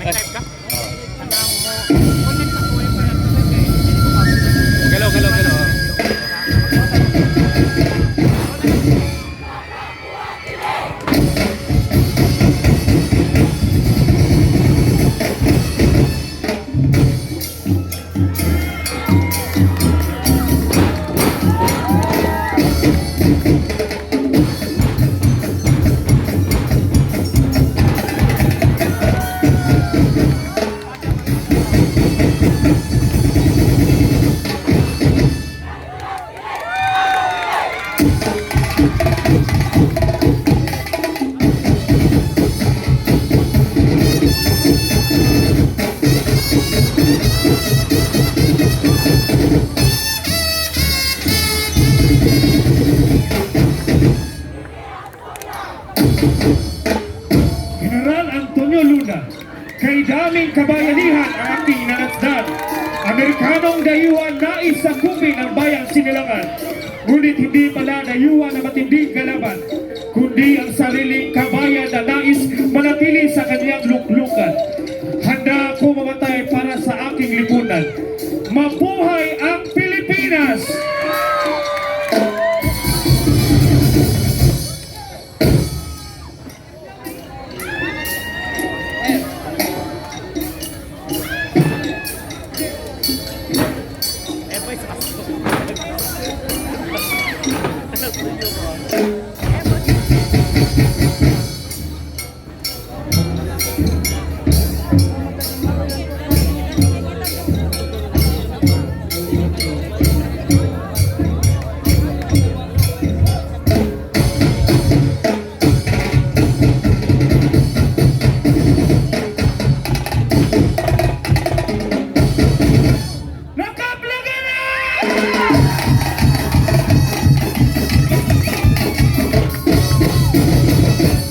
Nag-type ka? Oh. Kanang mo connect sa wifi ato sir kay dili ko pa. Galaw, galaw, galaw. General Antonio Luna, kay daming kabayanihan ang aking nanasdan. Amerikanong dayuhan nais sakupin ang bayang sinilangan. Ngunit hindi pala dayuhan na matinding kalaban, kundi ang sariling kabayan na nais manatili sa kanyang luklukan. Handa ako mamatay para sa aking lipunan. Mabuhay ang Pilipinas! Eh boy sa Nakaplaga na!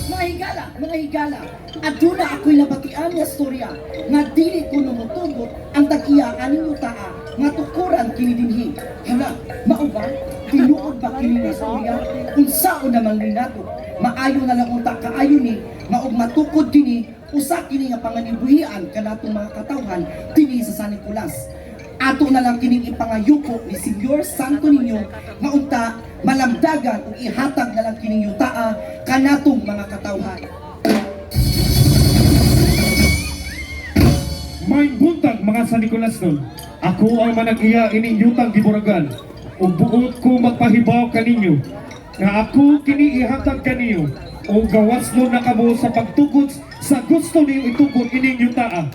Mga higala, mga higala, aduna ako'y nabatian nga storya nga dili ko numutugot ang tag-iya aning yutaa nga tukuran kini dinhi. Hala, mao ba? Tinuod ba kini nga storya? Unsaon namang ninato? Maayo na lang unta kaayo ni nga og matukod kini usa kini nga panganibuhian kanatong mga katawhan dinhi sa San Nicolas. Ato na lang kining ipangayuko ni Senyor Santo Niño nga unta malamdagan ug ihatag na lang kining yutaa kanatong mga katawhan. May buntag mga San Nicolas nun. Ako ang manag-iya ining yutang giburagan. Ug buot ko magpahibaw kaninyo nga ako kini ihatag kaninyo o gawas nun na kamo sa pagtugot sa gusto niyo itugot ining yutaa.